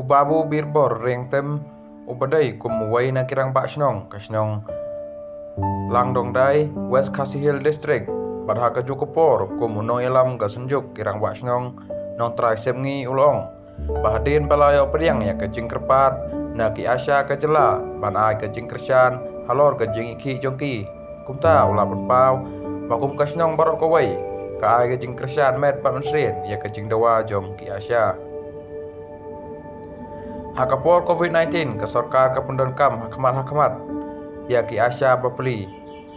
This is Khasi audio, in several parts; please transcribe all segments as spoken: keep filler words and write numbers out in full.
U Babu Birbor Riangtem, u ba dei kum uwei na ki rangbah shnong ka shnong Langdongdai, West Khasi Hills District, bad ha kajuh ka por kum u nongïalam ka Synjuk ki rangbah shnong Nongtrai Sepngi, u la ong ba hadien ba la ïoh pdiang ïa ka jingkyrpad na ki ASHA ka jylla ban ai ka jingkyrshan halor ka jingïakhih jong ki, kumta u la pynpaw ba kum ka shnong baroh kawei ka ai ka jingkyrshan met bad mynsiem ïa ka jingdawa jong ki ASHA. Ha ka por COVID nineteen, ka sorkar ka pyndonkam ha khmat ha khmat ïa ki ASHA bapli,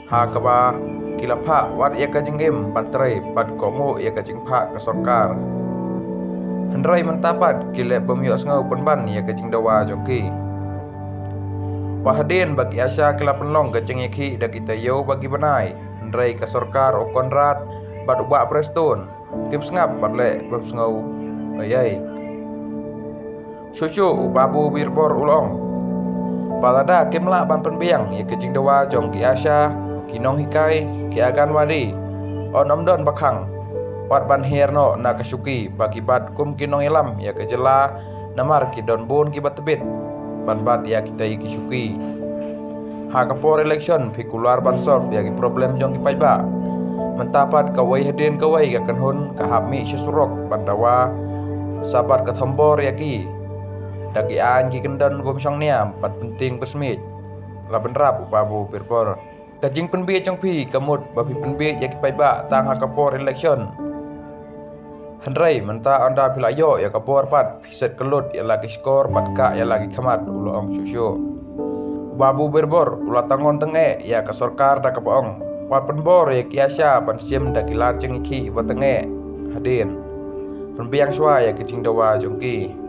ha kaba ki la phah wat ïa ka jingim ban trei bad kohnguh ïa ka jingphah ka sorkar. Hynrei mynta pat ki leh bym ïohsngew pynban ïa ka jingdawa jong ki. Wat hadien ba ki ASHA ki la pynlong ka jingïakhih da ki taïew bad ki bnai, hynrei ka sorkar, u Conrad bad u Bah Prestone, kim sngap bad leh bym sngew ei ei. Shuh shuh u Babu Birbor u la ong ba lada kim lah ban pynbiang ïa ka jingdawa jong ki ASHA, ki nonghikai, ki Anganwadi, yn ym don ba khang wat ban hiar noh na ka shuki ba ki bat kum ki nongïalam ïa ka jylla, namar ki don bun kiba tbit ban bat ïa kita ki shuki. Ha ka por election phi kular ban solve ïa ki problem jong ki paidbah. Mynta pat kawei hadien kawei ka kynhun ka hap mih sha surok ban dawa, sa bat ka thombor ïa ki da ki aiñ ki kyndon bym shong niam bad pyntieng pynsmiej, la bynrap u Babu Birbor. Ka jingpynbiej jong phi ka mut ba phi pynbiej ïa ki paidbah tang ha ka por election. Hynrei mynta ynda phi la ïoh ïa ka bor pat, phi set kyllut ïa la ki shkor bad kah ïa la ki khmat, u la ong shuh shuh. U Babu Birbor u la tangkon tyngeh ïa ka sorkar da kaba ong wat pynbor ïa ki ASHA ban shim da ki lad jingïakhih ba tyngeh hadien, pynbiang shuwa ïa ka jingdawa jong ki.